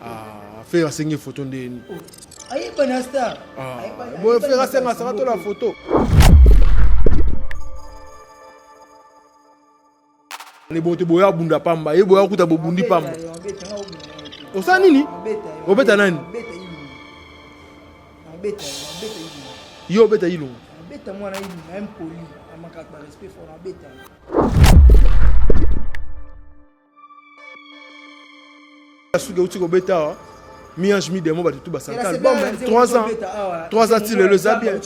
Ah, Ferre asengi photo ndeni. Oh, ayeba na star. Ah, boye Ferre asenga saka to la photo. Ne bote boya bunda pamba, ye boya kuta bobundi pamba. Osala nini? Obeta nani? Yo obeta Ilunga. Obeta mwana Ilunga, impoli, amaka ba respect fort, obeta. Suki euti kobeta awa mi ange mi demo bato tu basanta album 3 ans 3 ans ti lelo eza bien.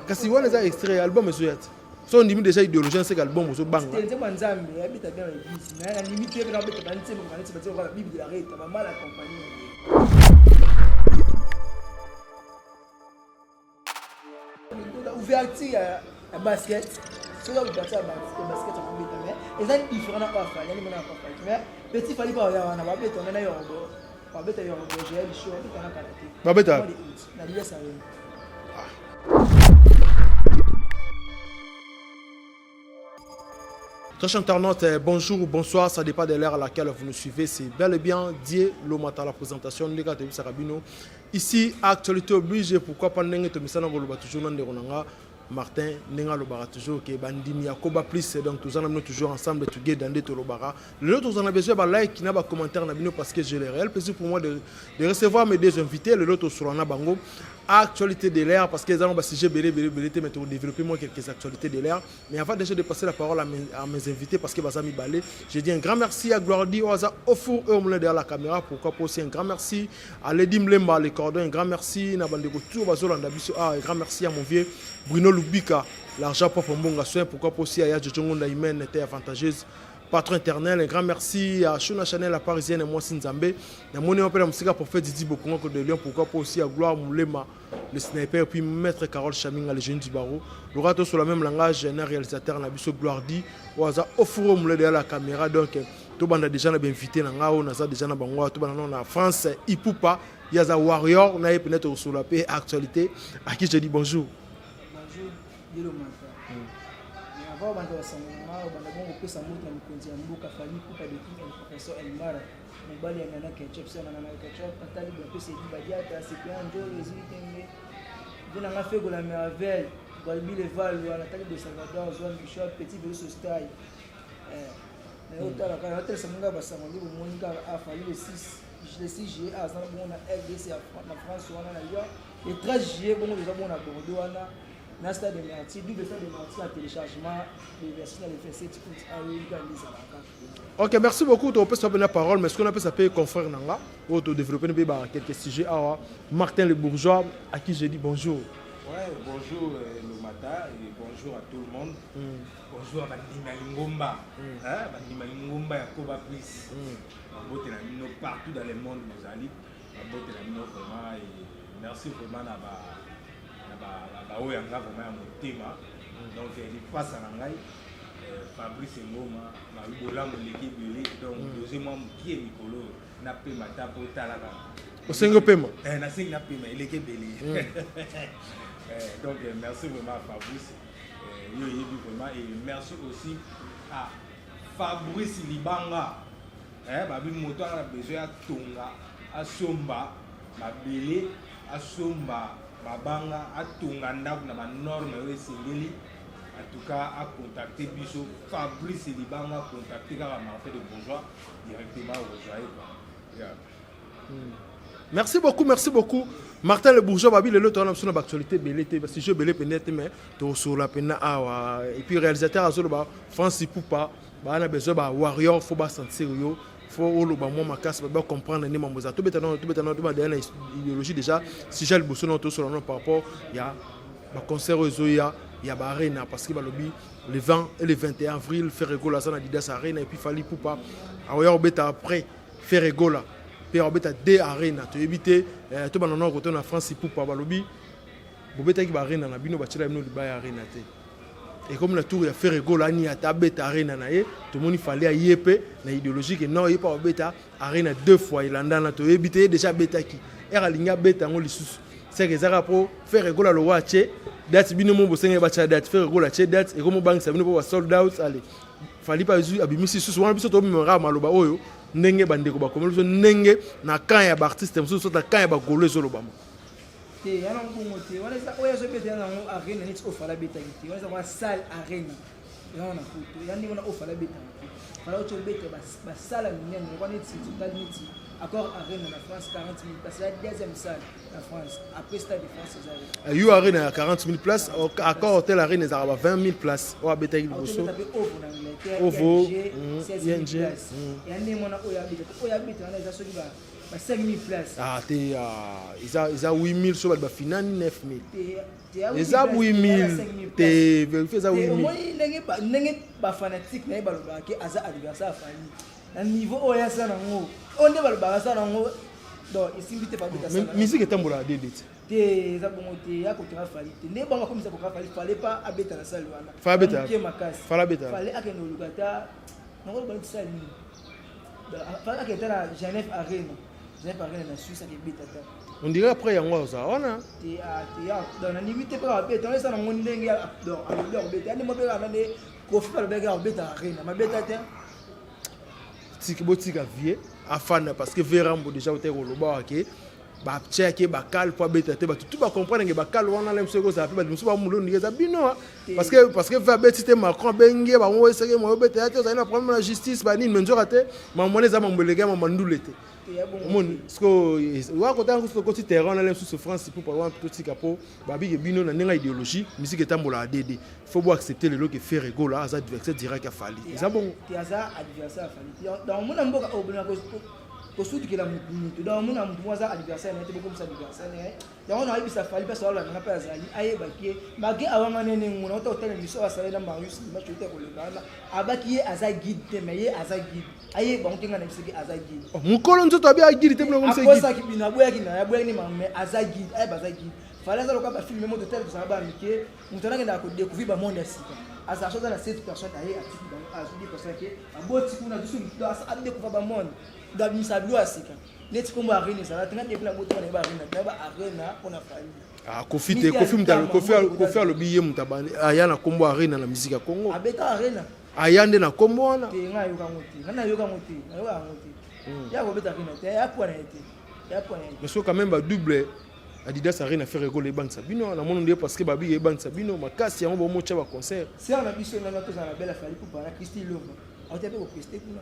Kasi wana eza extrait, album ezoya te. So ondimi déjà idéologie nseka album ozobanga. Ouverture ya basket, soki ouverture ya basket akobeta, mais eza différent na oyo afali ani mona afali. Mais petit Fali pa oya wana babeta wana na yorobo, babeta yorobo Joel Show, babeta na kala te. Babeta na Lilas Arena. Très chers internautes, bonjour ou bonsoir, ça dépend de l'heure à laquelle vous nous suivez. C'est bel et bien Dieu Lomata la présentation de Sarabino. Ici, actualité oblige, pourquoi pas ndenge tomisana koloba toujours na ndeko na nga Martin ndenge alobaka toujours ke bandimi ya Koba plus, donc toza na bino toujours ensemble together nde tolobaka. Lelo toza na besoin ba like na ba commentaire na bino parce que j'ai le réel plaisir pour moi de recevoir mes deux invités. Lelo tosola na bango actualité de l'air parce que eza na ba sujet belé belé belé te, mais to développer moi quelques actualités de l'air. Mais avant déjà de passer la parole à mes invités, parce que baza mibale, je dis un grand merci à Gloire Oaza au four et au moulin derrière la caméra. Pourquoi pas aussi un grand merci à Lady Mlemba, les cordons, un grand merci à Bandeko Tour Bazolanda Biso, ah, un grand merci à mon vieux Bruno Lubika, l'argent propre Mbonga Soin. Pourquoi pas aussi à Yadjo Djongonda Imen, était avantageuse, patron éternel. Un grand merci à Shuna Chanel, la parisienne, et moi Sinzambe. Na moni on musika prophète Didi Bokongo de Lyon. Pourquoi pas aussi à Gloire Moulema, le sniper, puis maître Carole Chaminga, le jeune du barreau. Le rato sur le même langage, un réalisateur Nabiso Gloire Di, Oaza au four au moulin derrière la caméra. Donc, tout banda déjà na invité na ngao, naza déjà na bango, tout banda na France, Ipupa, Yaza Warrior, na peut-être sur la paix actualité, à qui je dis bonjour. Bonjour, Yelo Mata. Mais avant banda basango banda bongo pesa moto na mokonzi ya mboka Fally Ipupa de King el professeur Elmara, mobali ya Nana Ketchup, sœur na Nana Ketchup, Nathalie Bapesa Edi Badiata, Cyprien Njolo, Ezili Tenge, Vieux nanga Fego la merveille, Gwalbi Leval, Nathalie de Salvador, Joan Bishop, Petit Vélo Style. Na yo tala kaka, otelesa monga basango nde bomoni kaka a Fally le 6 le 6 juillet aza na bongo na RDC na France wana na Lyon, le 13 juillet bongo toza bongo na Bordeaux wana na stade de Martyrs, double stade de Martyrs na téléchargement le 26 na le 27 août ayoyi kaka nde ezalaka. Ok, merci beaucoup. Tu peux la parole, mais ce qu'on appelle ça paye confrère Nanga, ou tu développer quelques sujets. Ah, Martin le Bourgeois, à qui je dis bonjour. Ouais, bonjour Lomata et bonjour à tout le monde. Bonjour à Bandima Lingomba. Hein, Bandima Lingomba ya Koba Plus. Bambote na bino partout dans le monde bozali. Bambote na bino vraiment et merci vraiment na ba na ba ba oyo nga vraiment ya motema. Donc lipasa na ngai Fabrice Ngoma, bolamu eleki ebele, donc deuxième mois mokie mikolo na pema ta po talaka. Osengi pema? Nasengi na pema eleki ebele. Donc merci vraiment à Fabrice. Yo yebi vraiment et merci aussi à Fabrice Libanga. Babi moto ana besoin ya tonga, asomba mabele, asomba mabanga, atonga ndako na ba norme oyo esengeli. En tout cas, à contacter biso Fabrice Libanga, contacter kaka Martin de Bourgeois directement au rejoindre quoi. Yeah. Merci beaucoup, merci beaucoup. Martin le Bourgeois, babi le lot on a besoin d'actualité belé parce que je belé peut-être mais to sur la peine awa et puis réalisateur azolo ba France Ipupa, ba na besoin ba warrior faut ba sentir yo, faut oloba moi makasi ba comprendre ni mambo za to beta non to beta non to ba derrière idéologie déjà si j'ai le bourgeois non to sur non par rapport il y a ba concert oyo ya ba arena parce que balobi le 20 et le 21 avril Ferre Gola za na Adidas Arena et puis Fally Ipupa aoya obeta après Ferre Gola pe obeta D Arena to éviter to banana ko to na France Ipupa balobi bobetaki ba arena na bino batiela bino libaya arena te et comme la tour ya Ferre Gola ani ata beta arena na ye to moni Fally aye pe na idéologie que non ye pa obeta arena deux fois elandana to éviter déjà betaki er alinga beta ngo lisusu c'est que ezaka po Ferre Gola lo wache. Date bino mo bosengeli batya date, Ferre Gola atie date, ekomobangisa bino mpo ba sold out. Ale Fally mpe azwi, abimisi lisusu wana. Biso tobimaka maloba oyo ndenge bandeko bakomeli biso, ndenge na camp ya baartiste mosusu, so na camp ya bagolo ezolobama. Te, yana bongo te. Wana eza oyo azobeta yango arena neti oyo Fally abetaki te. Wana eza wana salle arena yango na poto ya ndenge wana oyo Fally abetaka te. Fally oti obeta basala minene lokwa neti totali neti Accor Arena na France, 40 000 place, eza deuxième salle na France après Stade de France. Eza yo arena ya 40 000 places, Accor Hotel Arena ezalaka ba 20 000 places oyo abetaki liboso. Mpe Ovo na Angleterre. Ovo, ING, 16 000 ING, places. Ya ndenge wana oyo abeta te. Oyo abeta wana eza soki ba 5 000 places. Ah te, ah, eza 8 000, so bato bafinani 9 000. Te, ya Eza 8 000 8 places, 000 te, ya 5 000 te, vérifie, eza te. 8 000. Omoni ndenge bafanatique na ye balobaka ke aza adversaire afali na niveau oyo aza nango, oyo nde balobaka aza nango, donc esimbi te babeta Mais sala. musique etambolaka dede te. Te, eza bongo te. Ya kotonga Fally te, nde bango akomisa koka Fally. Fallait pas abeta na salle wana. Fallait abeta. Moke makasi. Fallait abeta. Fallait akende oluka ta nango loba neti salle nini. Donc, fallait akende ta na Genève Arena, Genève Arena na Suisse, akebeta ta. On dirait après yango azala wana. Te, ah, te, ah, donc nandimi te mpe babeta wana eza nango ndenge donc alobi akobeta ya ndenge mpe kaka nde Kofi alobaki akobeta arena, mabeta te. Tiki, botika vie afanda, parce que verambo déjà otaki koloba wake batiaki bakale mpo abeta te. Bato tu bacomprendre ke bakale wana le mosu ekozala mpe bato mosusu bamulo ndenge eza bino, ah. Parce que ve abeti te, Macron abengi ye, bango esaki moyo obeta ya te, ozali na problème na justice banini. Me nzoka te, mambo wana eza mambo eleki ya mambo ndule te. Te, ya bongo. Omoni siko wakotanga kusu tokoti terrain wana le mosusu France mpo wana totika mpo babike bino na ndenge ya idéologie. Musique etambolaka dede, faut bo accepter lelo ke Ferre Gola aza adversaire direct ya Fally, eza bongo. Te, aza adversaire afali te. Donc omona mboka oyo bolingaka kosudukela mutu mutu. Donc omona mutu moko aza adversaire na ye te, bokomisa adversaire na ye. Yango nayebisa Fally mpe asololanga mpe azali ayebaki ye malgré awanga nene nguna ota kotala émission oyo asali na Marius dimanche oyo te koleka wana, abaki ye aza guide te, mais ye aza guide. Ayeba ngo te, ngai nayebisaki aza guide. Oh, mokolo nzoto abi agili te, bino komisa guide. Akosaki bino, aboyaki na ye, aboyaki nde, mais aza guide. Ayeba aza guide. Fally aza lokola bafilme moto tele tozala bana mike, moto wana akendaka kodécouvrir bamonde ya sika. Azala so aza na 7 personnes, aye atiki bango, azwi 10 personnes, ake aboti kuna azwi so adécouvrir bamonde, donc abimisa bilo ya sika neti kombo arena ezala te. Nga depuis naboti wana yeba arena, nayeba arena mpona Fally. Ah, Kofi te, Kofi Kofi alobi ye moto aya na kombo arena na musique ya Congo. Abeta arena. Aya nde na kombo wana. Te, nga nayoka yango te, nga nayoka yango te, nayoka yango te. Ya kobeta arena te, ya pwana ye te, ya pwana ye te. Mais so quand même badouble Adidas Arena, Ferre Gola ebangisa bino namoni nde, parce que babi ebangisa bino makasi yango bomotya baconcert. Sere na biso nano tozala na belle Fally Ipupa na Christy Lova auti mpe koprester kuna,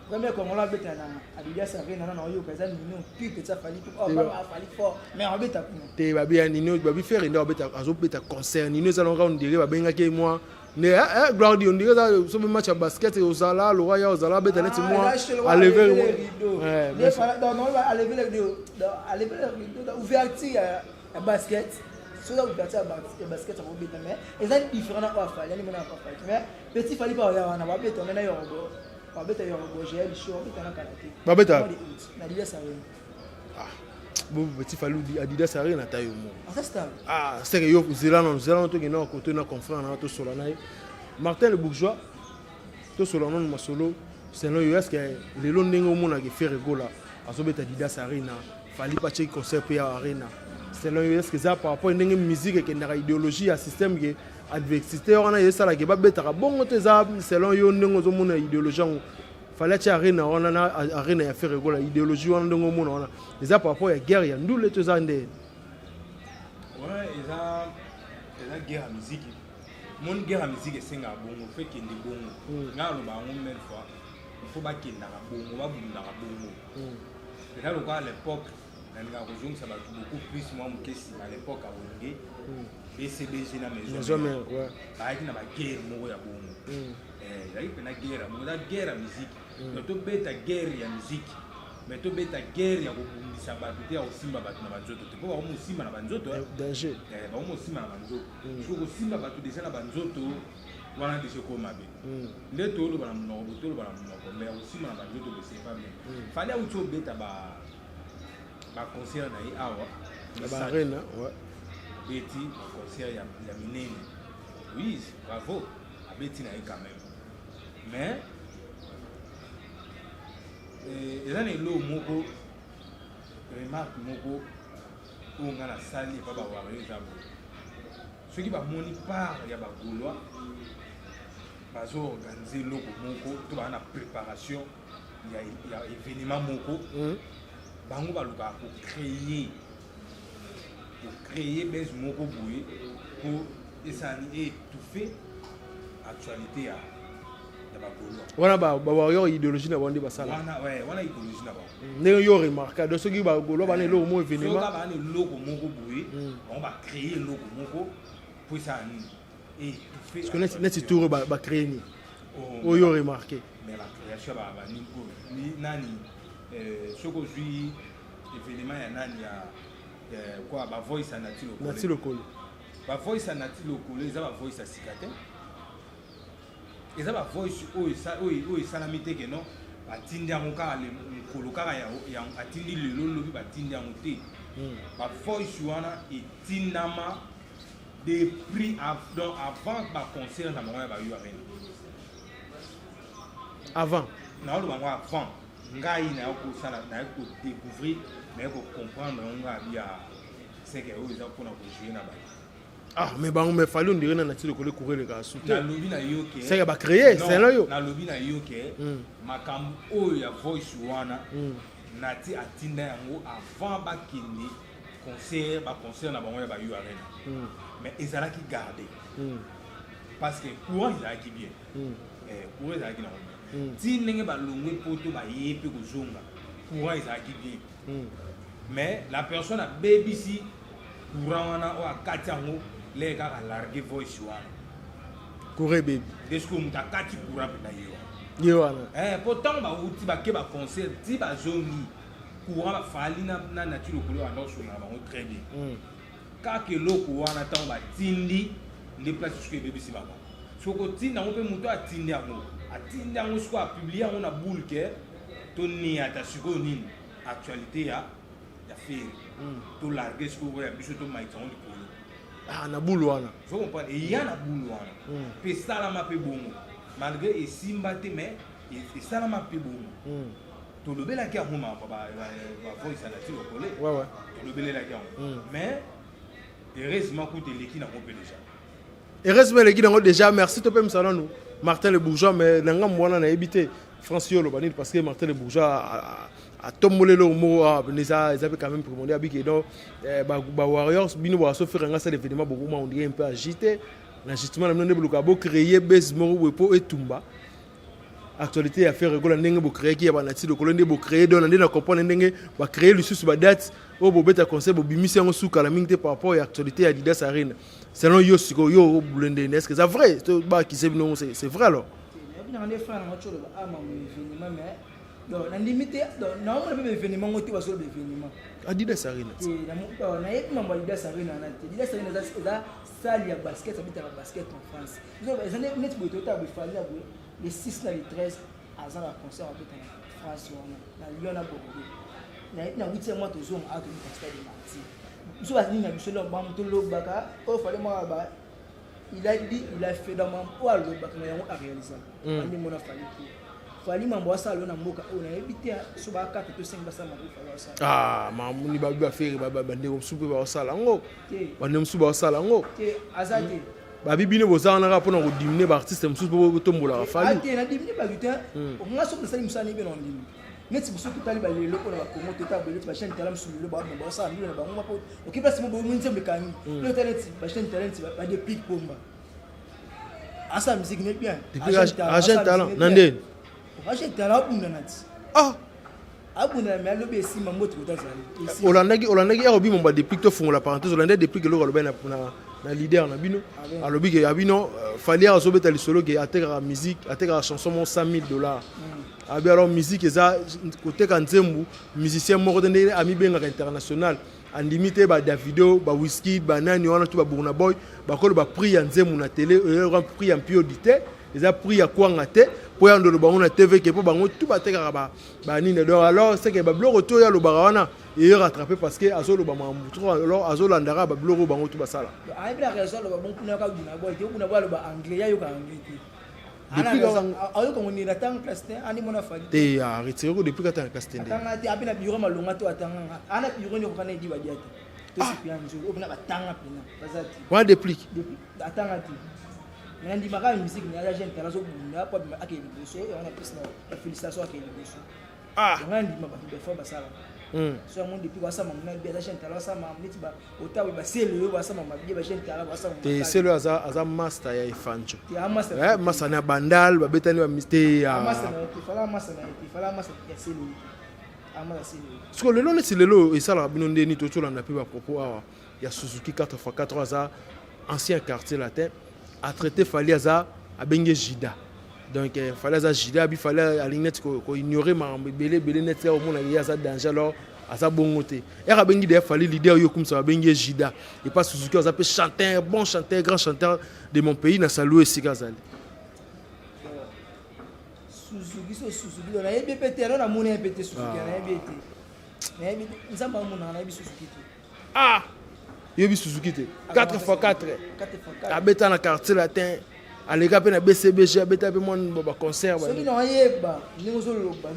premier Congolais abeta na Adidas Arena. Nano oyoka eza Nino pipe tia Fally Ipupa, Fally fort, mais abeta kuna. Te, babi ya Nino, babi Ferre nde abeta, azobeta concert. Nino eza nango on dirait babengaki ye mwa nde gloire di, on dirait eza soki match ya basket ozala lokwa ya ozala abeta neti mwa alever. Alever le rideau, alever le rideau, ouverture ya basket. Soki ouverture ya basket akobeta, mais eza différent na oyo afali yani mona afali. Mais petit Fally mpe oya wana babeta me na yorobo, babeta yorobo gl show, babeta na kala te. Babeta? Na Adidas Arena. Bo petit Fally, Adidas Arena ta yo moko. Aza star. Ah, c'est que yo zela nano, zela nano, tokende na koto na confrère na tosola na ye Martin le Bourgeois, tosola nano masolo. Selon yo, est ce que lelo ndenge omonaka Ferre Gola azobeta Adidas Arena, Fally mpe atieki concert mpe ya arena, selon yo, est ce que eza par rapport ndenge musique ekendaka, idéologie ya système ke adversité wana esalaka babetaka bongo to eza selon yo ndenge ozomona idéologie yango, Fally atia arena wana na arena ya Ferre Gola, idéologie wana ndenge omona wana eza par rapport ya guerre ya ndule to eza nde? Ouais, eza guerre ya musique. Moni, guerre ya musique esengaka bongo, faut ekende bongo. Ngai aloba yango mille fois, il faut bakendaka bongo, babundaka bongo. Eza lokola à l'époque, nalingaka kozongisa bato beaucoup plus mwa moke nsima, à l'époque ya Wenge BCBG na Maison Maison Mère, ouais. Bayaki na baguerre moko ya bongo. Ezalaki mpena guerre ya bongo, eza guerre ya musique. Donc tobeta guerre ya musique, mais tobeta guerre ya kobundisa bato te, ya kosimba bato na banzoto te, mpo bakomosimba na banzoto, eh. Danger. Bakomosimba na banzoto. Soki kosimba bato déjà na banzoto wana, déjà ekoma mabe. Nde toloba na monoko bo, toloba na monoko, mais ya kosimba na banzoto bo, c'est pas bien. Fally auti obeta baconcert na ye awa. Na baarena, ouais. Abeti baconcert ya minene, oui, bravo, abeti na ye quand même. Mais eza na eloko moko, remarque moko oyo nga nasali epa bawario, eza boye. Soki bamoni part ya bagaulois bazoorganize eloko moko to baa na préparation ya, ya événement moko bango balukaka kocréer kocréer base moko boye mpo esani étouffe actualité ya ya bagaulois. Wana bawarrior, idéologie na bango nde basala. Wana, ouais, wana idéologie na bango. Ndenge yo remarka, donc soki bagaulois bana eloko moko, soki événement, baa na eloko moko boye, bango bacréer eloko moko mpo esala nini? Étouffe. Parce que neti tour oyo bacréer nini oyo remarqué? Mais bacréation ya banini oyo nani, soki ozwi événement ya nani, ya quoi, bavoice ya Nati Lokole. Nati Lokolo. Bavoice ya Nati Lokolo eza bavoice ya sika te, eza bavoice oyo esalami te ke non, batindi yango kaka mokolo kaka atindi lelo, lobi batindi yango te. Bavoice wana etindama depuis donc avant baconcert na bango ya ba U Arena. Avant. Naoloba yango avant. Ngai naye kosala, naye kodécouvrir, naye kocomprendre yango. Ngai abi ya seke oyo eza mpona kojouer na bato. Ah, mais bango, mais Fally, on dirait na Nati Lokolo courant eleka su te. Nalobi na yo ke Seke bacréer. Non, selon yo. Nalobi na yo ke makambo oyo ya voice wana, Nati atinda yango avant bakende concert, baconcert na bango ya ba U Arena, mais ezalaki garde parce que courant ezalaki bien. Courant ezalaki nango bien ti ndenge balongwe poto, baye mpe kozonga, courant ezalaki bien. Mais la personne abebisi courant wana oyo akati yango leke kaka largue voice wana. Courant ebebi. Nde sikoyo moto akati courant mpenza ye wana. Ye wana. Po ntango bauti bake baconcert ti bazongi, courant baFally na Nati Lokolo banda kosolola bango très bien. Kaka eloko wana, ntango batindi nde place soki ebebisi bango, soki otinda yango mpe moto atindi yango, atindi yango sikoyo, apublie yango na boule ke toniata sikoyo nini, actualité ya Ferre, tolargue sikoyo oyo ya biso, tomaitisa yango likolo. Ah, na boule wana. Faut comprendre, eya na boule wana mpe esalama mpe bongo, malgré esimba te, mais esalama mpe bongo. Tolobelaki yango, makambo bavoice ya Nati Lokole. Tolobelelaki yango, mais heureusement kuta eleki nango mpe déjà. Heureusement eleki nango déjà. Merci. To mpe misala nanu Martin le Bourgeois, mais na ngambo wana nayebi te France yo oloba nini, parce que Martin le Bourgeois atomboli eloko moko awa pene, eza mpe quand même primordial. Abiki donc bawarriors bino bakasofere nga sala événement bokoma, on dirait un peu agité na justement na bino nde boluka bocréer base moko boye mpo etumba actualité ya Ferre Gola, ndenge bocréaki ya baNati Lokolo, nde bocréer donc na nde na comprendre ndenge bacréer lisusu badate oyo bobeta concert, bobimisi yango sukala mingi te par rapport ya actualité ya Adidas Arena. Selon yo sikoyo, yo bulendeni, est ce que eza vrai to bakise bino? C'est vrai alors? Nayebi nanga nde frère nanga ti oloba a mambo événement, mais donc nandimi te. Donc naomona mpe baévénement ngo te, bazoloba événement. Adidas Arena. Te, nayebi mambo ya Adidas Arena wana te. Adidas Arena eza salle ya basket, abetaka basket en France. Eza neti boye, toyotaka boye, Fally ya boye, le 6 na le 13 aza na concert abeta na France wana, na Lyon na Bordeaux. Nayebi na 8e mois tozonga awa, tobeta Stade des Martyrs. Biso banini na biso bango tolobaka oyo Fally moko ba il a dit, il a fait dans mambo oyo alobaka na yango, aréalisaka. Bandi mona Fally te, Fally mambo asala na mboka oyo nayebi te, so ba 4 to 5 basala mambo Fally asala. Ah, mamoni babi baFerre, bandeko mosusu mpe baosala yango. Te. Bandeko mosusu baosala yango. Te, aza te. Babi bino boza wana kaka mpona kodiminuer baartiste mosusu mpo botombolaka Fally. Te, nadimine bato te. Nga soki nasali mosala nayebi na ndimi neti biso totali balelo mpona bakongo, totala boye neti bachaîne tala mosusu lelo basala ndilo na bango mpo oki place mo boye nzembo ekangi lelo, tala neti bachaîne tala neti baDeplick Pomba asala musique ne bien. Agent talent na ndeni? Agent talent abunda na ti. Ah. Abunda na me alobi esimba mbote kota azali. Olandaki ere obima baDeplick, tofungola parenthèse, olandaki Deplick eloko alobai na leader na bino, alobi ke ya bino Fally azobeta lisolo ke atekaka musique, atekaka chanson mo 100 000 $. Abi alors musique eza koteka nzembo, musicien moko te ndenge amibengaka international andimi te, baDavido, baWizkid, banani wana to baBurna Boy bakoloba prix ya nzembo na télé, oyo prix ya mpiodi te, eza prix ya kwanga te mpo ya ndolo bango na TV ke mpo bango tu batekaka banini. Donc alors c'est que babiloko to oyo alobaka wana eye rattraper parce que azoloba makambo trop, alors azolandaka babiloko oyo bango tu basala. Ayebi na raison aloba bon kuna yoka Burna Boy te. Burna Boy aloba anglais, ya yoka anglais te. Ayoka ngo nini? Atanga classe te, andi mona Fally. Te, aretire ko depuis katanga classe te nde. Atanga te, ape na bureau malonga to atanganga ana bureau nde kokana edi badia te. To Cyprien Nzolo oyo mpena batanga mpena baza te. Wana Deplick. Atanga te. Mais nandimaka musique na ye, aza jeune talent, azobunda po abima akende liboso. Yango na pesi na félicitation, akende liboso. Yango nandima bato befort basalaka. So yango depuis basama mona bi aza jeune talent, asama neti otawe basele oyo basama mabe, ba jeune talent basama. Te, selo aza master ya Efanjo. Te, master. Master na Bandal babetani bamiste ya master na ye te, fala master na ye te, fala master ya selo te, amasa selo. Siko lelo, neti lelo esalaka bino ndeni? Totolanda mpe bapropos awa ya Suzuki 4x4, aza ancien Quartier Latin, atraité Fally, aza abenge Jida. Donc Fally aza Jida, abi Fally alingi neti koignore makambo ebele ebele, neti kaka omona ye aza danger. Alors aza bongo te. Ere abengi deya Fally leader, oyo okumisa, babengi ye Jida. Epa Suzuki aza mpe chanteur, bon chanteur, grand chanteur de mon pays, na salu esika azali. Suzuki, so Suzuki do nayebi mpe te. Ano namoni ye mpe te. Suzuki nayebi ye te, nayebi Nzambe amonaka, nayebi Suzuki te. Ah, yoyebi Suzuki te? 4 x 4 abeta na Quartier Latin, aleka mpe na BCBG, abeta mpe mwa baconcert. Soki naoyeba ndenge ozoloba,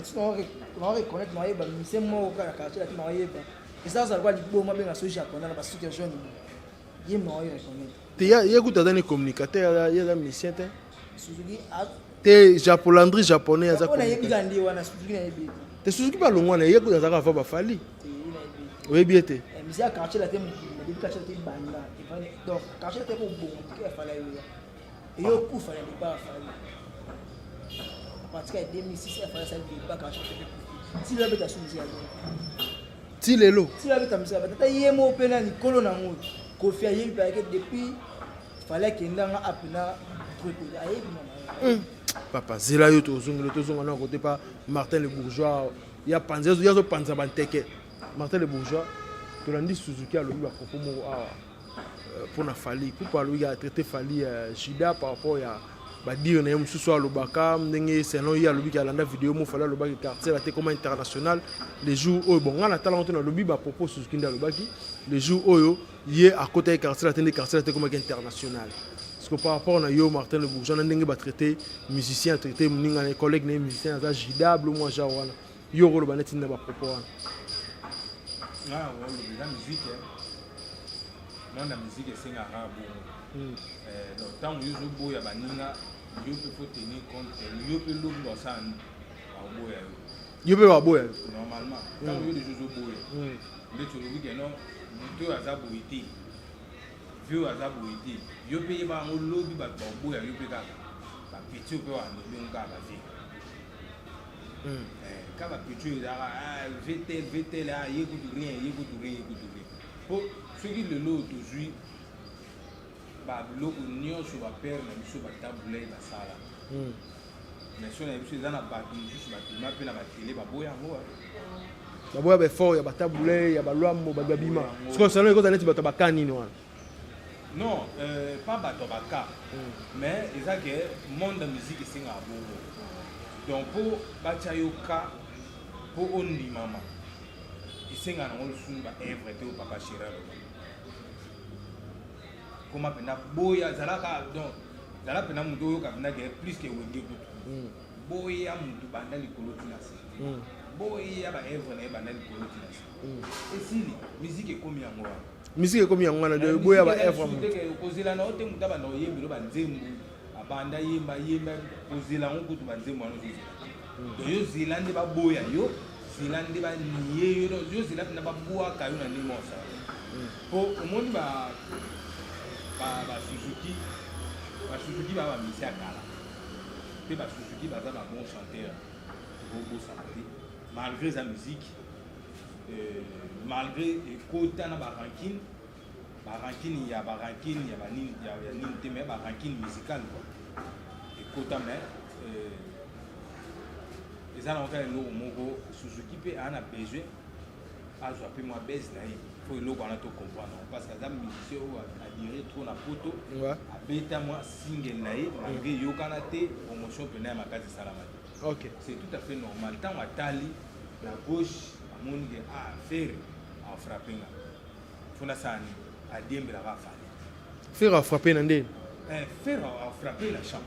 nao reconnaître, naoyeba musicien moko kaka na Quartier Latin, naoyeba eza ozala kwa liboma, abenga so japonais na basuki ya jaune, ye naoye reconnaître. Te, ye kuta aza ni communicateur, ye aza musicien te. Suzuki. Te, japolandri japonais aza. Nayebi kaka nde wana Suzuki, nayebi te. Te, Suzuki mpe alongwa na ye kuta, azalaka ava bafali, oyebi ye te. Musicien ya Quartier Latin mokili, depuis Quartier Latin banda, donc Quartier Latin kobonga moke, afala yoya eyokufa na départ. Afali à partir ya 2006, afali asali départ, Quartier Latin ekufi ti lelo, abeta so musicien ya bien. Ti lelo. Ti lelo abeta musicien ya tata ye moko mpe na likolo nango. Kofi ayebi mpe ayeke depuis Fali akendanga apena truc, ayebi na. Papa, zela yo, tozongela, tozonga na kote pa Martin le Bourgeois ya panza, ye azopanza banteke. Martin le Bourgeois, tolandi Suzuki alobi bapropos moko awa mpona Fally Ipupa, alobi atraité Fally Juda par rapport ya badire na ye mosusu alobaka ndenge selon ye alobiki. Alanda video mo Fally alobaki Quartier Latin comme international le jour oyo. Bon, ngai natala ngo te, nalobi bapropos Suzuki nde alobaki le jour oyo ye akotaki Quartier Latin nde Quartier Latin ekomaki international. Parce que par rapport na yo, Martin le Bourgeois, na ndenge batraité musicien, atraité moninga na collègue na ye musicien aza jidable mwa genre wana, yo okoloba neti na bapropos wana? Eza musique, mwana musique esengaka bongo. Donc ntango yo ozoboya baninga, yo mpe faut tenir compte, yo mpe lobi basala bakoboya yo. Yo mpe baboya yo. Normalement, ntango yo deja ozoboya, ndeti olobi ke non, moto oyo aza boye te, vie oyo aza boye te, yo mpe yeba yango, lobi bato bakoboya yo mpe kaka bapeti oyo mpe wana kaka bavie ka bapeti oyo ezalaka vtel vtel, ye kutu rien, ye kutu rien, ye kutu rien. Po soki lelo oyo tozwi babiloko nyonso bapere na biso batabulai basala, mais so na biso eza na bato mosusu babima mpe na batele baboya yango. Baboya baeffort ya batabule, ya balwambo, bato babima sikoyo salon ekozala neti bato ya baka nini wana? Non, pas bato ya baka, mais eza ke monde ya musique esengaka bongo. Donc mpo batya yo ka mpo ondimama, esengaka nango lisusu baœuvre te. Oyo papa chéri aloba koma mpenza boya, azalaka donc zala mpenza moto oyoka mpenza ke plus ke Wenge kutu. Boya motu banda likolo ntina se, boya baœuvre na ye banda likolo ntina se, esili. Musique ekomi yango wana. Musique ekomi yango wana, de boya baœuvre. Kozela na yo te moto abanda koyembelo banzembo, abanda yemba yemba, kozela yango kutu banzembo wana ozozela te. Donc yo zela nde baboya yo, zela nde banie yo, donc yo zela mpena babwaka yo na ndenge osala. Po omoni basuzuki, basuzuki baa bamisi ya kala mpe basuzuki baza babon chanteur, tokobosana te. Malgré eza musique, malgré ekota na barancune, barancune ya barancune ya banini ya nini te, mais barancune musicale quoi ekota. Mais eza na kaka eloko moko, Suzuki mpe aa na besoin azwa mpe mwa base na ye. Fo eloko wana tocomprendre, parce que aza musicien oyo adire trop na poto, abeta mwa single na ye, malgré eyokana te, promotion mpena ya makasi esalama te. C'est tout à fait normal. Ntango atali na gauche, amoni ke ah, Ferre afrappe nga, fo nasala nini? Adiembelaka afale. Ferre afrappe na nde? Ferre afrappe na champ.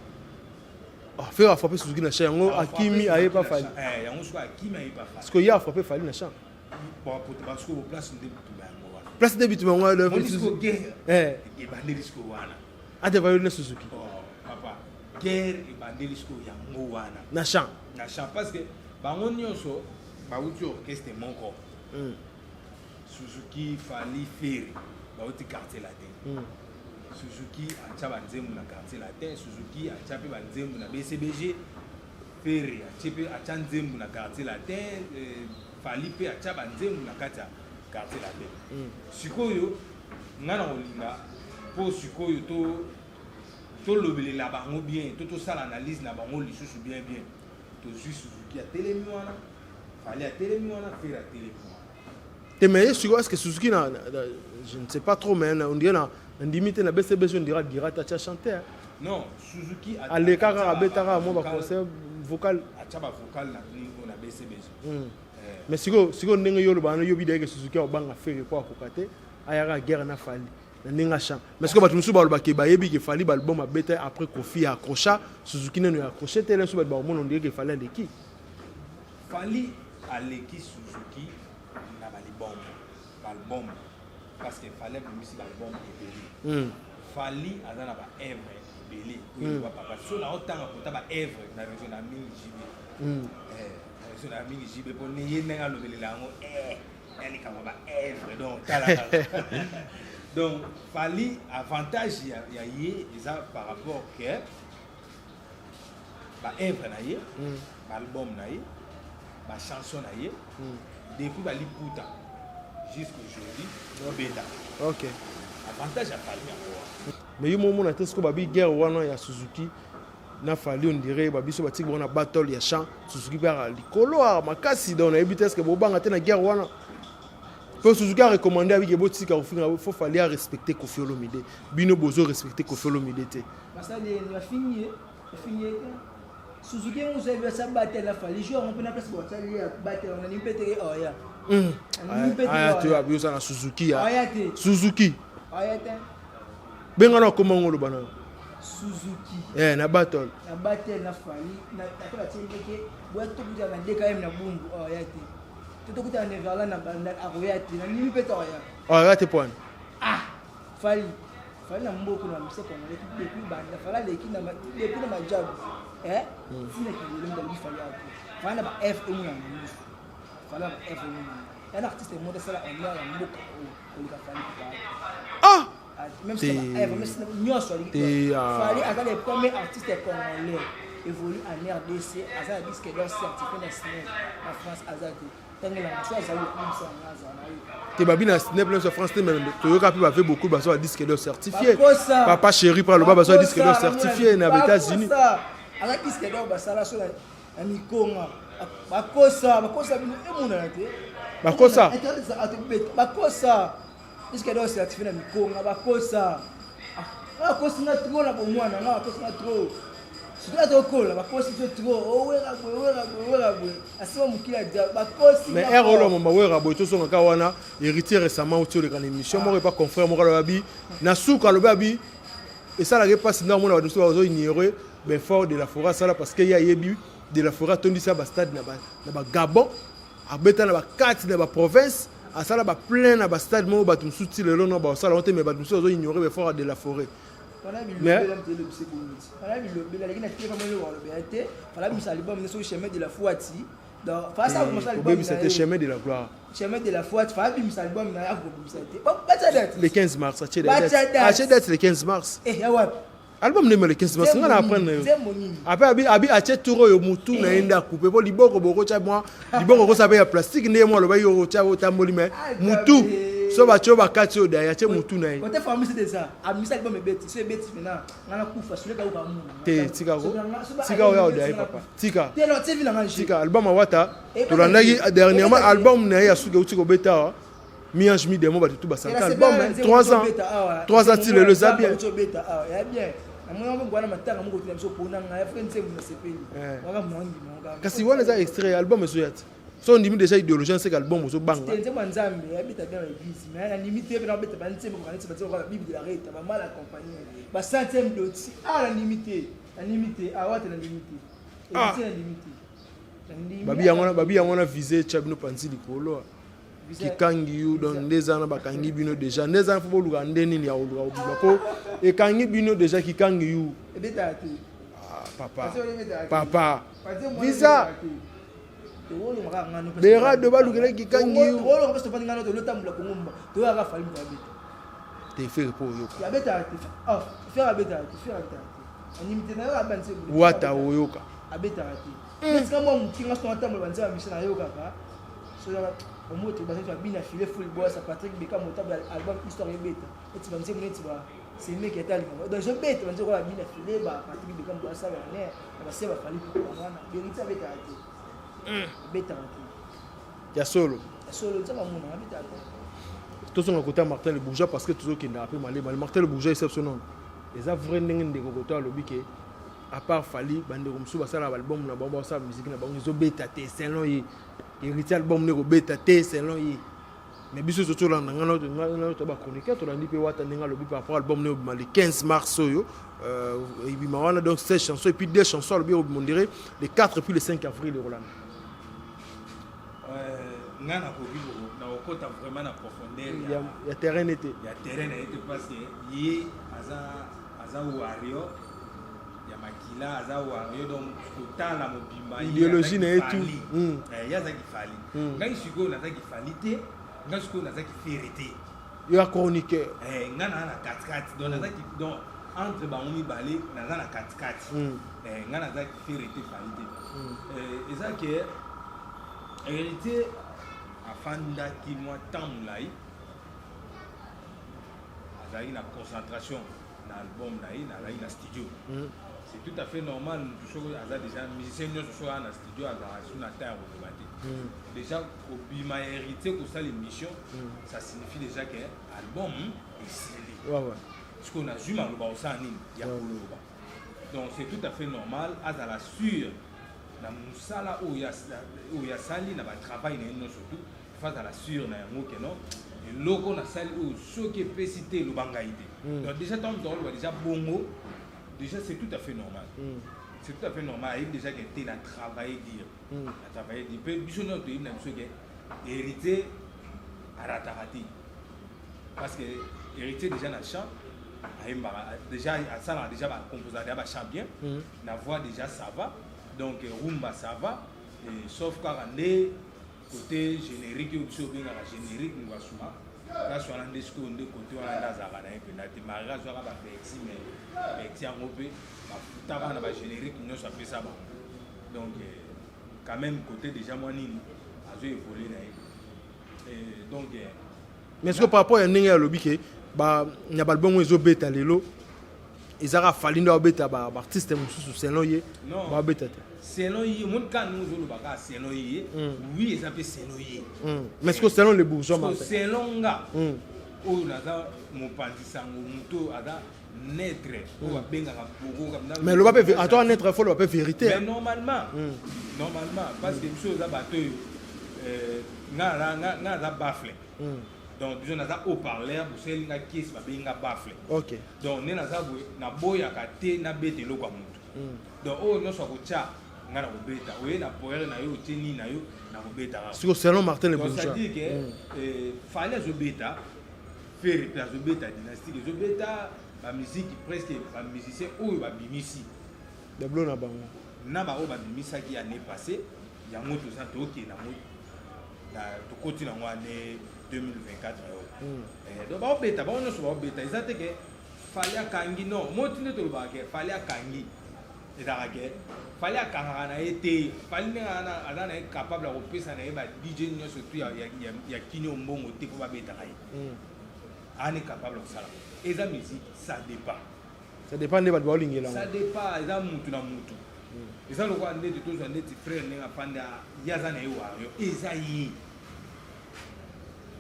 Ah, Ferre afrappe Suzuki na champ, yango akimi ayepa Fally. Yango soki akimi ayepa Fally. Parce que ye afrappe Fally na champ. Bon, parce que place nde bitumba yango wana. Place de bitumba yango wana. Moni sikoyo guerre Eh. ebandeli sikoyo wana. Ate Fally na Suzuki. Oh, papa, guerre ebandeli sikoyo yango wana. Na champ. Na champ parce que bango nyonso bauti orchestre moko. Suzuki, Fally, Ferre bauti Quartier Latin. Suzuki atya banzembo na Quartier Latin, Suzuki atya mpe banzembo na BCBG, Ferre atie mpe atya nzembo na Quartier Latin, Fally mpe atya banzembo na kati ya Quartier Latin. Sikoyo nga na kolinga mpo sikoyo to tolobelela bango bien, to tosala analyse na bango lisusu bien bien. Tozwi Suzuki atelemi wana, Fally atelemi wana, Ferre atelemi wana. Te, mais sikoyo est ce que Suzuki na, je ne sais pas trop, mais on dirait na ndimi te na BCBG, on dirait direct atia chanter. Non, Suzuki alekaka, abetaka mwa baconcert vocal. Atya bavocal na nini na BCBG. Mais sikoyo ndenge yo oloba wana, yobi dayeke Suzuki akobanga Ferre po akoka te, ayaka guerre na Fally na ndenge achan. Mais sikoyo bato mosusu balobake, bayebi ke Fally baalbum abeta après Kofi ya accrocha Suzuki, nano ya accroché te. Leso bato bakomona, on dirait ke Fally aleki. Fally aleki Suzuki na balibom baalbum parce que Fally abimisi baalbum ebele. Fally aza na baœuvre ebele oyo papa so na otanga kota baœuvre na réseau na mingi JB. Na réseau na mingi JB mpo ne ye ndenge alobelela yango ya likambo baœuvre. Donc tala kaka, donc Fally avantage ya ye eza par rapport ke baœuvre na ye, baalbum na ye, bachanson na ye depuis baliputa jusqu'aujourd'hui obeta. Avantage ya Fally yango wana. Mais yo momona te sikoyo babi guerre wana ya Suzuki na Fally, on dirait babiso batiki bango na battle ya chant, Suzuki mpe aka likolo aka makasi. Donc nayebi te, est-ce bobanga te na guerre wana? Mpo Suzuki arecommande abike botika kofinga, fo Fally arespecte Kofi Olomide. Bino bozo respecte Kofi Olomide te. Basali ye, bafingi ye, bafingi ye te. Suzuki yango ozo yebi asa batela Fally jour yango mpe na place basali ye batela ngo nini mpe teke oya. Nini mpe te. Aya te, abi oza na Suzuki ya oya te. Suzuki. Oya te. Benga na okoma ngo oloba na Suzuki. Eh, na battle. Na battle na Fally ate batie ndeke boya tokutana na DKM na Bumbu, oya te. To tokutana na Neverland na Bandal, akoya te. Na nini mpe te oya. Oya te poani? Ah, Fally, Fally na mboka na mise congolais depuis banda Fally aleki na depuis na majabu eh tina kilelo ndaliki. Fally ate Fally na ba f emona na miso, Fally na ba f emona ya na artiste moko asala honneur ya mboka oyo koleka Fally Ipupa. Ah. Même si na ba même si nyonso aleki. Te, ah. Fally aza le premier artiste congolais évolue en RDC, aza na disque d'or certifié na SNEP na France. Aza te ntangelanga so azali okumisa nga azala na yo. Te, babi na SNEP nyonso ya France te, mais toyoka mpe bave beaucoup bazwa ba disque d'or certifié. Bakosa. Papa Chéri mpo aloba bazwa disque d'or certifié na baÉtats-Unis. Bakosa. Aza disque d'or basala so na mikonga. Bakosa, bakosa bino, emonana te. Bakosa. Internet eza atobeta. Bakosa, disque d'or certifié na mikonga, bakosa. Ah, bakosi nga trop na bomwana nga, bakosi nga trop surtout azokola, bakosi biso trop. Owera boye, owera boye, owera boye, asima mokili ya dia, bakosi Mais nga ere fort. Oyo mama Wera boye, tozongaka wana. Héritier récemment oti oleka na émission moko epa confrère moko, alobi abi na suka, alobi abi esalaka epasi nde amona bato mosusu bazoignore baeffort de la Forêt asala, parce que ye ayebi de la Forêt atondisa bastade na bagabon, abeta na bakati na baprovince, asala baplein na bastade moko. Bato mosusu ti lelo no basala yango te, mais bato mosusu bazoignore baeffort de la Forêt. Wana bilobela moto elobisa ebongiti wana bilobela aleki na te kama eloko alobela te. Fala bimisa album ne soki Chemin de la Foi ti donc fala sala bimisa album Kobebisa na te. ye. Chemin de la gloire. Chemin de la Foi, fala bimisa album na ye, akobimisa te. Batia date. Le 15 mars atie Batia date. date. Atie date le 15 mars. Eh, ya wapi? Album ndenge le 15 mars, nga na apprendre na yo. Nzembo nini? Ape abi atie tour oyo mutu na ye nde akupe mpo liboko bokotya mwa liboko okosala mpe ya plastique nde ye mwa alobaki okotya otamboli, mais Ah, mutu Nzambe. so batie oyo bakati oyo daya atie mutu na ye. Kote famille, c'est ça, abimisa album ebeti so ebeti maintenant nga nakufa soleka yoka muna. Te, tika ko tika oyo odaye papa, tika. Te, no te vi nanga. Tika album awata. Eh, Tolandaki eh, dernièrement eh, album na ye ya suki euti kobeta awa, mi-ange mi-démon, bato tu basanka album 3 ans, 3 ans ti lelo eza bien. Obeta awa ya bien, namoni yango wana matanga moko tina biso mpona ngai afike nzembo na sepeli. Eh. Waka mwangi. Kasi wana eza extrait, album ezoya te. So ondimi déjà idéologie nseka album ozobanga. Te, nzembo ya Nzambe abeta bien na église, mais nandimi te mpe nabeta banzembo koka neti banzembo kaka Bible de la Reta, bamal accompagné, bacentième doti. Ah, nandimi te, nandimi te awa te, nandimi te. Ah. Héritier, nandimi te, nandimi. Babi yango wana, babi yango wana vise tya bino panzi likolo. Kikangi yo, donc nde eza wana, bakangi bino déjà. Nde eza wana, fo boluka nde nini ya koluka kobima, po ekangi bino déjà. Kikangi yo. Ebetaka te. Ah, papa. Parce que ebetaka te. Papa. Parce que Visa. Tolongaka ngano. Berado balukela kikangi yo. Tolonga mpe tofandi ngano, tolotambola Kongo mba toyaka Fally moto abeta. Te, Ferre mpo oyoka. Abetaka te. Ah, Ferre abetaka te, Ferre abetaka te, andimi te nayo abanzi. Wata oyoka. Abetaka te. Esika mwa mokinga so natambola banzela ya mission nayokaka omoto bazali babina file full boasa Patrick Beka Motable, album Histoire ebeta neti banzembo neti ba semeki ata likambo, donc ezobeta banzembo kola babina file ba Patrick Beka Moto asala ne na base ba Fally wana. Vérité, abetaka te, abetaka te. Ya solo? Ya solo, nzambe amona, abetaka te. Tozonga kota Martin le Bourgeois, parce que tozokendaka mpe malema. Martin le Bourgeois, exception nono eza vrai ndenge ndeko koto alobi ke à part Fally, bandeko mosusu basalaka baalbum na bango, basala musique na bango, ezobeta te. Selon ye, Héritier, album nde kobeta te selon ye. Mais biso tozolanda ngai to bachroniqueur, tolandi mpe Wata ndenge alobi par rapport album ne obima le 15 mars oyo, ebima wana, donc 16 chansons et puis deux chansons alobi obima, on dirait le 4 et puis le 5 avril ekolanda. Ngai nakoki nakokota vraiment na profondeur ya terrain nete. Ya terrain na ye te, parce que ye aza warrior ya makila, aza warrior, donc kotala mobimba. Idéologie na ye tout. Ye azaki Fally. Ngai sikoyo nazaki Fally te, ngai sikoyo nazaki Ferre te. Yo ya chroniqueur. Ngai naza na katikati, donc nazaki, donc entre bango mibale naza na katikati. Ngai nazaki Ferre te, Fally te. Eza ke Héritier afandaki mwa temps molai, azalaki na concentration na album na ye, nazalaki na studio. C'est tout à fait normal. Motu soki aza déjà musicien nyonso, soki aza na studio, azalaka su na temps ya koloba te. Déjà kobima ya Héritier kosala émission, ça signifie déjà que album esili. Sikoyo nazwi maloba kosala nini ya koloba. Donc c'est tout à fait normal azala sûr na mosala oyo asali, na batravail na ye nyonso. Tout faut azala sûr na yango ke non, eloko nasali oyo, soki epesi te, eloba ngai te. Donc déjà ntango moto akoloba déjà bongo, déjà c'est tout à fait normal. C'est tout à fait normal. Ayebi déjà ke te, na travailler dur, na travailler dur. Mpe biso nyonso toyebi na biso ke Héritier arataka te, parce que Héritier déjà na chant ayembaka déjà, asalaka déjà, bacomposaka déjà bachant bien. Na voix déjà ça va, donc rumba ça va et, sauf kaka nde côté générique oyo biso obengaka générique ngwasuma, place wana nde sikoyo nde côté wana nde azalaka na ye mpenza te. Malgré azwaka babexi, mais bexi yango mpe bafutaka na bagénérique nyonso apesa bango. Donc quand même côté déjà mwa nini azo évolue na ye. Donc Mais sikoyo par rapport ya ndenge alobi ke na baalbum oyo ezobeta lelo, ezaka Fally nde aobeta, baartiste mosusu selon ye baobeta te. Selon ye, omoni kaka ndenge ozoloba kaka selon ye. Oui, eza mpe selon ye. Mais sikoyo selon le Bourgeois? Selon nga oyo naza mopanzi sango, moto oyo aza neutre, oyo babengaka boko. Mais loba mpe atoka neutre, fo loba mpe vérité. Mais normalement, normalement, parce que biso oza bato oyo, nga naza baffle, donc biso naza haut parleur, bosali nga kesi, babengi nga baffle. Donc nde naza boye, naboyaka te nabeta eloko ya motu. Donc oyo nyonso akotya, nga na kobeta. Oye na poere na yo, otie nini na yo, na kobeta kaka. Siko selon Martin le Bourgeois? C'est-à-dire que Fally azobeta, Ferre mpe azobeta, dynastique ezobeta, bamusike presque bamusicien oyo babimisi dablo na bango. Na baoyo babimisaki année passée, yango toza tokende yango, tokoti nango année 2024 oyo. Donc baobeta, bango nyonso baobeta. Eza te ke Fally akangi, non. Moti nde tolobaka ke Fally akangi, ezalaka ke Fally akangaka na ye te. Fally ndenge aza na ye capable ya kopesa na ye ba DJ nyonso tu ya kini mbongo te mpo babetaka ye, ani capable kosala. Eza musique, ça dépend. Ça dépend nde bato baolingela. Ça dépend, eza mutu na mutu. Eza lokola ndeti tozwa ndeti frère ndenge afandi, ye aza na ye warrior, eza ye,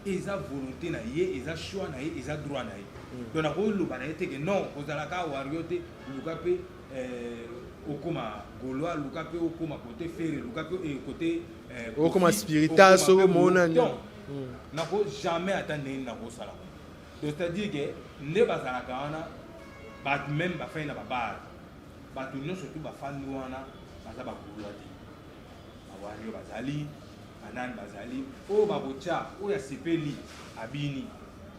eza volonté na ye, eza choix na ye, eza droit na ye. Donc nakoloba na ye te ke non, kozalaka warrior te, luka mpe okóma Gaulois, luka mpe okóma côté Ferre, luka mpe côté okóma spiritas, soki omonani. Nako jamais, ata ndenge nakosala. Donc c'est à dire ke nde bazalaka wana, bato même bafai na babare, bato nyonso tu bafandi wana baza bagaulois te, bawarrior bazali. Banani bazali oyo bakotya, oyo asepeli abini,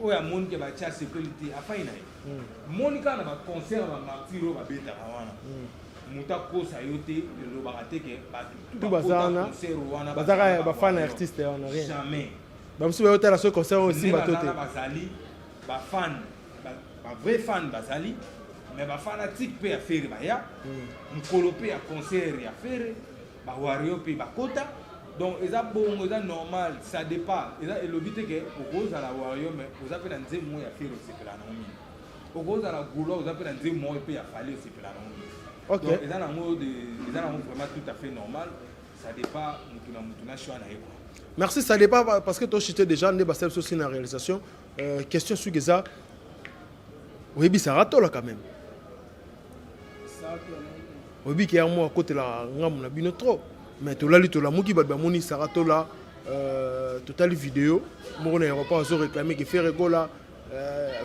oyo amoni ke batya asepeli te, afai na ye. Moni kaka na baconcert ya bamartyrs oyo babetaka wana, moto akosa yo te, elobaka te ke bato tout baza wana, concert wana bazaka bafan ya artiste wana, rien. Jamais. Bamosusu bayotala soki concert oyo esimba to te. Nde bazali bafan, bavrai fan bazali, mais bafanatique mpe ya Ferre baya mokolo mpe ya concert ya Ferre, bawario mpe bakota. Donc eza bongo, eza normal, ça dépend. Eza elobi te ke okozala wario mais oza mpe na nzembo moko ya Ferre osepela nango mingi, okozala Gaulois, oza mpe na nzembo moko mpe ya Fally osepela nango mingi. Donc eza nango vraiment tout à fait normal, ça dépend mutu na mutu na choix na ye quoi. Merci. Ça dépend, parce que tochite déjà nde basala biso aussi na réalisation. Question soki eza, oyebi Sarah Tola quand même, oyebi ke yango akotelaka ngambo na bino trop, mais tolali, tolamuki, bato bamoni Sarah Tola, totali video moko na aéroport, azoréclame ke Ferre Gola,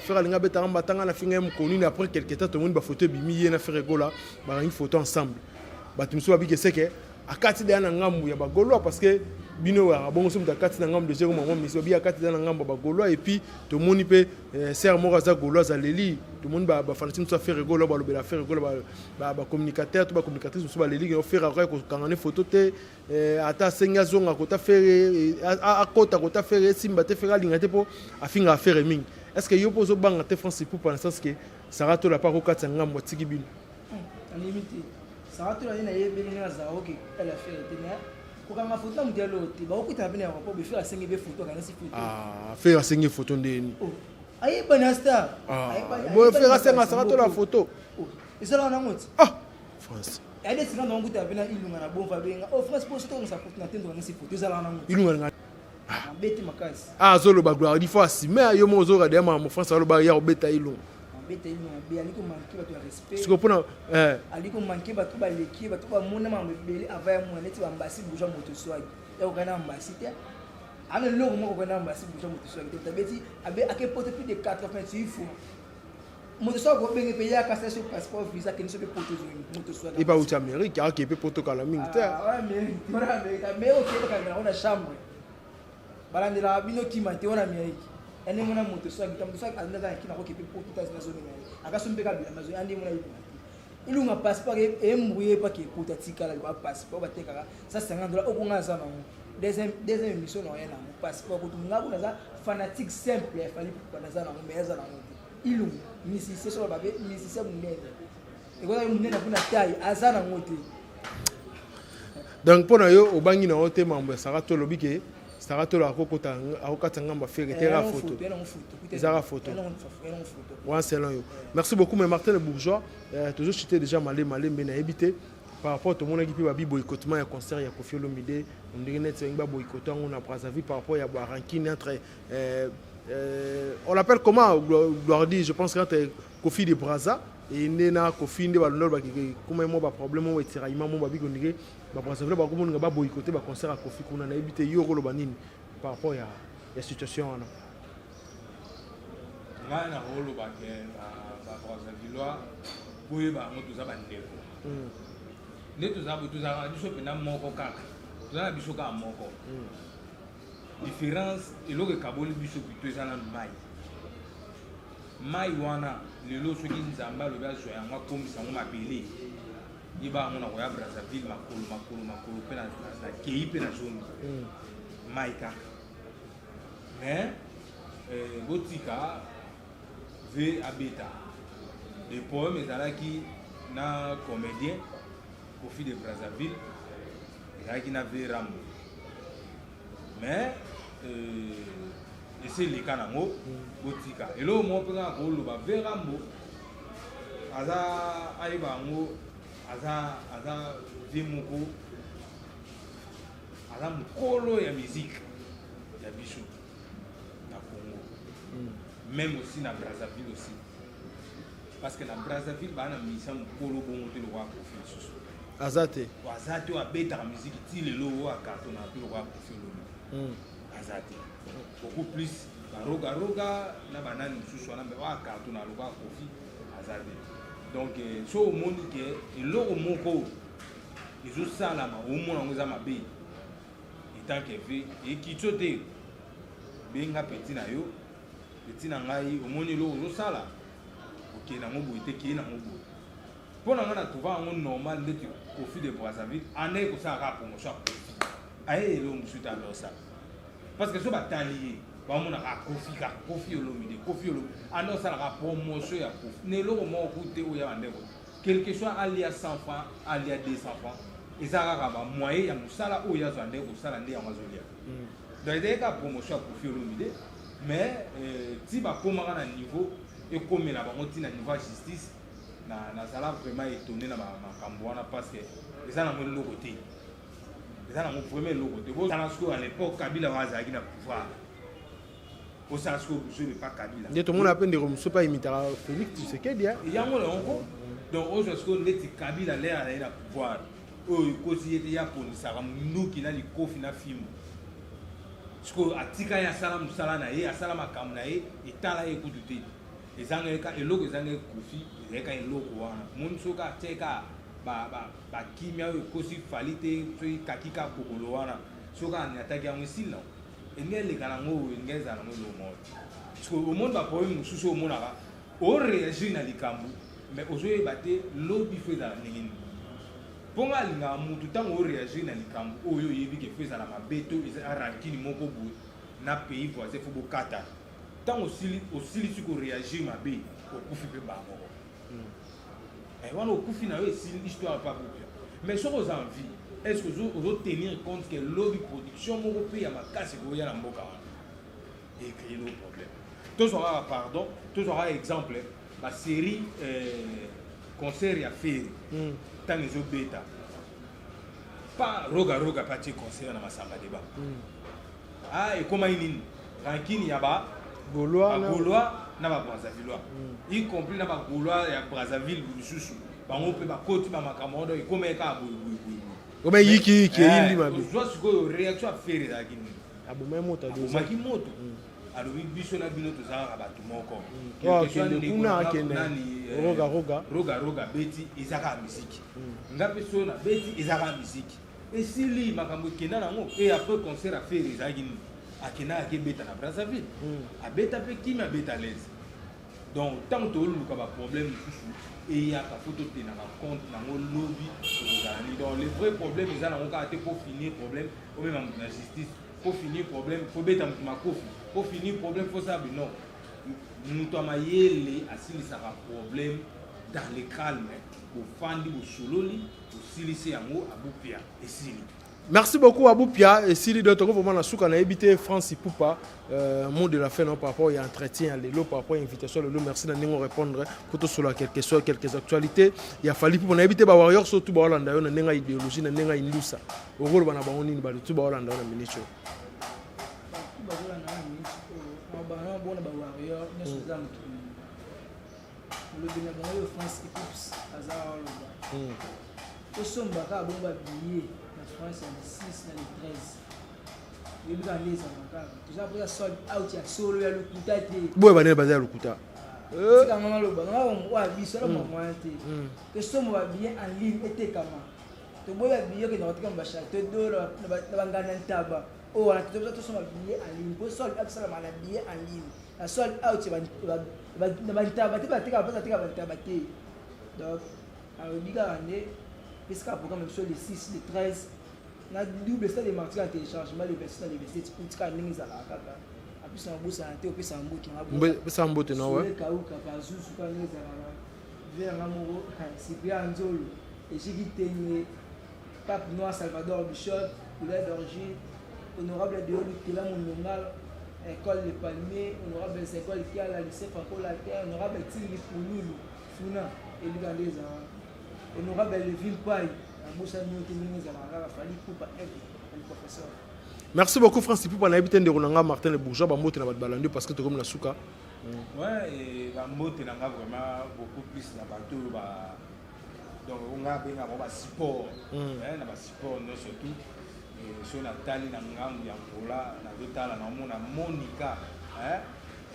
Ferre alingi abetaka mbatanga na finga ye mokolo nini. Après quelque temps, tomoni bafoto ebimi, ye na Ferre Gola bakangi photo ensemble. Bato mosusu babiki eseke akati deya na ngambu ya bagaulois, parce que bino oyaka bongo so moto akati na ngambu déjà mama misi babi akati deya na ngambu ya bagaulois. Et puis tomoni mpe sere moko aza gaulois, azaleli. Tomoni bafanatiques mosusu ya Ferre Gola balobela Ferre Gola, bacommunicateur to bacommunicatrice mosusu baleli ke Ferre akoki kokanga ne photo te, ata asengi azonga kota Ferre, akota kota Ferre, esimba te, Ferre alinga te mpo afingaka Ferre mingi. Est ce que yo mpo ozobanga te, France Ipupa, na sens ke Sarah Tola mpe akokatisa ngambo, atiki bino? Andimi te. Sarah Tola ye nayebeli ndenge azala oke tala Ferre te, mais kokanga foto na moto ya loo te. Bakokutana mpe na aéroport, be Ferre asengi be foto, akangisi foto. Ah, Ferre asengi photo ndeni? Oh, ayebani ya star. Boye Ferre asenga Sarah Tola photo? Ezalaka nango ti. Ah, France. Yade sika nango kuta mpe na Ilunga na bonva abenga: "Oh France, po soki tokangisa foto na te." Ndokangisi foto, ezalaka nango. Ilunga nga. Mabe te makasi. Ah, azoloba gloire di fois asime yo moko ozoyoka deya makambo France aloba ya kobeta Ilunga. Mabe te, Ilunga mabe ali komanke bato ya respect. Siko mpona Ali komanke bato baleki ye, bato bamona makambo ebele ava ya mona neti bambasi bourgeois moto swagi ya kokana na mbasi te, ana eloko moko kokana na mbasi bourgeois moto swagi te. Abeti abe ake poto plus de 88 fois, moto swagi kobenge mpe yaka sala so passeport, visa, akende so mpe poto, ezongi moto swagi. Epa uti Amérique, ake mpe poto kala mingi te. Wana Amérique, mais okeyebaka yango na chambre, balandelaka bino kima te. Wana Amérique ande mona moto swagi ta moto swagi aza na kina koke mpe poto ta nazongi na ye akaso mpe kabila mazongi ande mona Ilunga te. Ilunga passeport embrouye epaki epota tikala ba passeport batekaka 150 $. Okonga aza nango deuxième émission na oya nango passeport kutu. Nga kuna naza fanatique simple ya Fally Ipupa, naza nango, mais aza nango te. Ilunga musicien, so babe musicien monene, ekozaki monene mpona taille, aza nango te. Donc mpo na yo, obangi na yo te mambo ya Sarah Tola? Olobi ke Sarah Tola akokota, akokatisa ngambo ya Ferre te, eza photo, ezaka photo wana selon yo. Merci beaucoup. Mais Martin le Bourgeois, tozochite déjà male malembe, nayebi te par rapport tomonaki mpe babi boycottement ya concert ya Koffi Olomide, ndenge neti balingi baboycotte yango na Brazzaville par rapport ya barancune entre on l'appelle comment, Gloire, je pense, entre Koffi de Brazza et nde na Koffi nde balonda bakeke koma mo baproblème mo etiraillement mo babi kondike babrazzaville bakomoninga baboycotte baconcert ya Koffi kuna. Nayebi te yo okoloba nini par rapport ya situation wana. Ngai nakoloba ke babrazzavillois boyeba yango, toza bandeko. Nde toza boye, tozalaka na biso mpenza moko kaka, toza na biso kaka moko. Différence eloko ekaboli biso plutôt eza nanu mai. Mai wana lelo, soki Nzambe alobi azwa yango akomisa yango mabele, yeba yango na koya Brazzaville makolo makolo makolo mpe nakei mpe nazongi. Mai kaka. Mais botika ve abeta. Le problème ezalaki na comédien Koffi de Brazzaville, ezalaki na ve Rambo, mais esi eleka nango. Botika eloko moko mpe kaka koloba ve Rambo aza ayeba yango, aza vie moko, aza mokolo ya musique ya biso na Congo, même aussi na Brazzaville aussi, parce que na Brazzaville baa na musicien mokolo bongo te lokola Koffi lisusu. Aza te. Aza te oyo abetaka musique ti lelo, oyo akartona mpe lokola Koffi Olomide aza te. Beaucoup plus barogaroga na banani mosusu wana, mais oyo akartona lokola Koffi aza te. Donc so omoni ke eloko moko ezosalama, omona yango eza mabe. Etant que ve ekitio te, benga petit na yo, petit na ngai, omoni eloko ozosala, okende yango boye te, keye nango boye. Mpo na ngai na trouva yango normal ndeti Koffi de Brazzaville andaki kosala kaka promotion ya Koffi, aye eloko mosusu te anda osala, parce que so batali ye bamona kaka Koffi, kaka Koffi Olomide, Koffi Olomide anda osala kaka promotion ya Koffi na eloko moko ku te oyo ya bandeko, quelque soit alia 100 francs, alia 200 francs, eza kaka ba moyen ya mosala oyo azwa nde kosala nde yango azolia. Donc ezalaki kaka promotion ya Koffi Olomide, mais ti bakomaka na niveau ekomela bango ti na niveau ya justice, nazala vraiment étonné na makambo wana, parce que eza nango eloko te, eza nango vraiment eloko te. Bozala sikoyo à l'époque Kabila oyo azalaki na pouvoir, osala sikoyo buzobe pa Kabila. Nde tomona mpe ndeko mosusu mpe aimitaka Félix Tshisekedi. Yango na yango. Donc ozwa sikoyo ndeti Kabila lere azali na pouvoir, oyo ekosi ye te, ye aponisaka munduki na likofi na fimbu. Sikoyo atika ye asala mosala na ye, asala makambo na ye, etala ye kutu te. Ezangaka eloko, ezangaki Kofi, ezalaki eloko wana. Moni soki atie ka bakimia oyo ekosi Fally te, soki kaki ka kokolo wana, soki anyataki yango, esili nango, elingi eleka nango, oyo elingi ezala nango eloko moko te. Sikoyo omoni baproblème mosusu oyo omonaka oréagir na likambo, mais ozoyeba te lobi faut ezala ndenge nini. Mpo nga alingaka mutu, ntango oréagir na likambo oyo oyebi ke faut ezala mabe to eza rancune moko boye na pays voisin, faut bokata. Ntango osilisi koréagir mabe, okufi mpe mbala moko. Wana okufi na yo, esili histoire pa bopia. Mais soki oza en vie, est ce que ozotenir compte ke lobi production moko mpe ya makasi ekoya na mboka wana, ecréer lo problème? Tozwa kaka, pardon, tozwa kaka exemple basérie, concert ya Ferre. Ntango ezobeta pa Roga Roga, pa tie concert na Masamba Deba, ah, ekomaki nini? Rancune ya ba Gaulois. Bagaulois na babrazzavillois, y compris na bagaulois ya Brazzaville lisusu, bango mpe bakoti bamakambo wana. Donc ekomaki kaka boye boye boye boye. Ome yiki yiki, eyindi mabe. Ozwa sikoyo réaction ya Ferre ezalaki nini? Abomaki moto. Abomaki moto. Alobi biso na bino toza kaka bato moko. Oyo akende kuna, akende Roga Roga. Roga Roga beti, eza kaka misiki. Nga mpe soyo na beti, eza kaka misiki. Esili, makambo ekenda nango. E après concert ya Ferre ezalaki nini? Akendaka akebeta na Brazzaville, abeta mpe kimi, abeta l'aise. Donc ntango toluka baproblème mosusu eyaka, faut totenaka compte nango lobi tokozala nini. Donc le vrai problème eza nango kaka te po finir problème omema moto na justice, po finir problème faut beta moto makofi, po finir problème faut sala. Non, moto ya mayele asilisaka problème dans le calme. Bofandi, bosololi, bosilisi yango, abupia, esili. Merci beaucoup, Aboupia esili. Donc toko vraiment na suka, nayebi te, France Ipupa, mot de la fin non, par rapport ya entretien ya lelo, par rapport ya invitation lelo. Merci na ndenge répondre po tosolola quelque soit quelques actualités ya Fally Ipupa. Nayebi te, bawarrior surtout baolanda yo na ndenge ya idéologie, na ndenge ya indusa, okoloba na bango nini, bato tu baolanda yo na minute oyo? Bato bazolanda na minute oyo, bana bona bawarrior nyonso, eza motu olobi na bango oyo France Ipups aza oloba. Tosomba kaka bongo babillet na France ya le 6 na le 13. Oyebi kaka nde ezalaka, kaka toza mposa sold out ya solo, ya lokuta te. Boye banene baza ya lokuta. Tika nga naloba nga oyo biso ala mwa te. Tosomba babillet en ligne, etekama. Toboyi babillet okenda kotekama bachateau do na banganda ntaba oyo wana. Toza tosomba billet en ligne mpo sold out esalama na billet en ligne, na sold out na bantaba te. Batekaka mpo bateka bantaba te. Donc alobi kaka nde pesika programme biso le 6, le 13 na double stade de Martyr, na téléchargement le 26 na le 27 août, kaka ndenge ezalaka kaka. Apesa mabosana te, opesa mbote na pesa mbote na we. Kauka bazusu, kaka ndenge ezalaka. Vie nanga moko, Cyprien Nzolo, Ejiki Tenge, Pape Noir, Salvador Bishop, Couleur d'Origine, honorable Deo Lutela Mondongala, École Le Palmier, honorable École Kiala, lycée Franco Latin, honorable Tingi Pululu Funa, elika nde ezalaka, honorable Levin Pai, nabosani yo te. Ndenge ezalaka kaka, Fally Ipupa, aigle, le professeur. Merci beaucoup, France Ipupa. Nayebi te, ndeko na nga Martin le Bourgeois, bambote na bato balandi, parce que tokomi na suka. Ouais, et bambote na nga vraiment beaucoup plus na bato oyo ba, donc nga abenga bango basupport, na basupport nyonso tout. So natali na ngambu ya Ngola, nazotala, naomona Monica,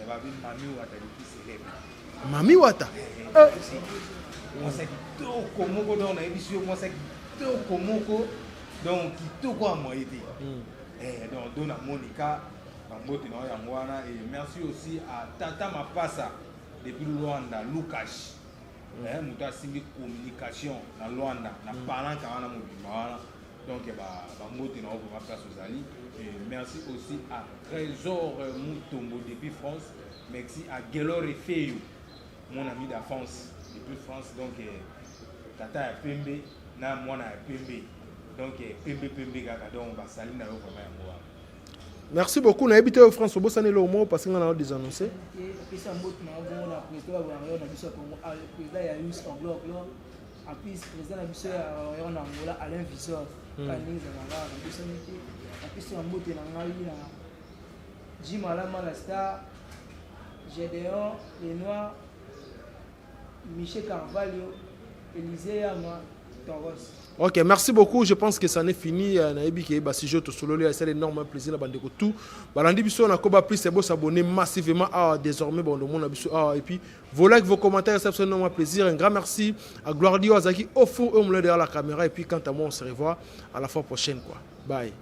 babi Mami Wata depuis célèbre. Mami Wata. Mwasi ya kitoko moko, donc nayebisi yo, mwasi ya kitoko moko, donc kitoko ya moye te. Eh, donc Dona Monica, bambote na yo yango wana. Et merci aussi à Tata Mapasa depuis Luanda, Lukash. Eh, moto asimbi communication na Luanda, na palanka wana mobimba wana. Donc bambote na yo vraiment place ozali. Et merci aussi à Trésor Mutombo depuis France. Merci à Gelor Efeyo, mon ami d'enfance depuis France. Donc tata ya pembe na mwana ya pembe. Donc pembe pembe kaka, donc basali na yo vraiment yango wana. Merci beaucoup. Nayebi te, France, obosani eloko moko, parce que nga na désannoncer. Apesa mbote na bongo na président ya warrior na biso ya Congo, président ya Yus Anglo Anglo, en plus président na biso ya warrior na Angola, Alain Visor. Kaka ndenge ezalaka, nabosani te. Apesi ya mbote na ngai na Jim Alama la star, Gédéon Lenoir, Michel Carvalho, Élisée Yama Toros. Ok, merci beaucoup. Je pense que ça n'est fini. Nayebi ke ba sujet to sololi, c'est énorme plaisir na bandeko tout. Balandi biso na Koba Plus, c'est beau s'abonner massivement à désormais bon le monde biso ah et puis vos likes, vos commentaires, ça fait énormément plaisir. Un grand merci à Gloire Dio Azaki au four et au derrière la caméra et puis quant à moi, on se revoit à la fois prochaine quoi. Bye.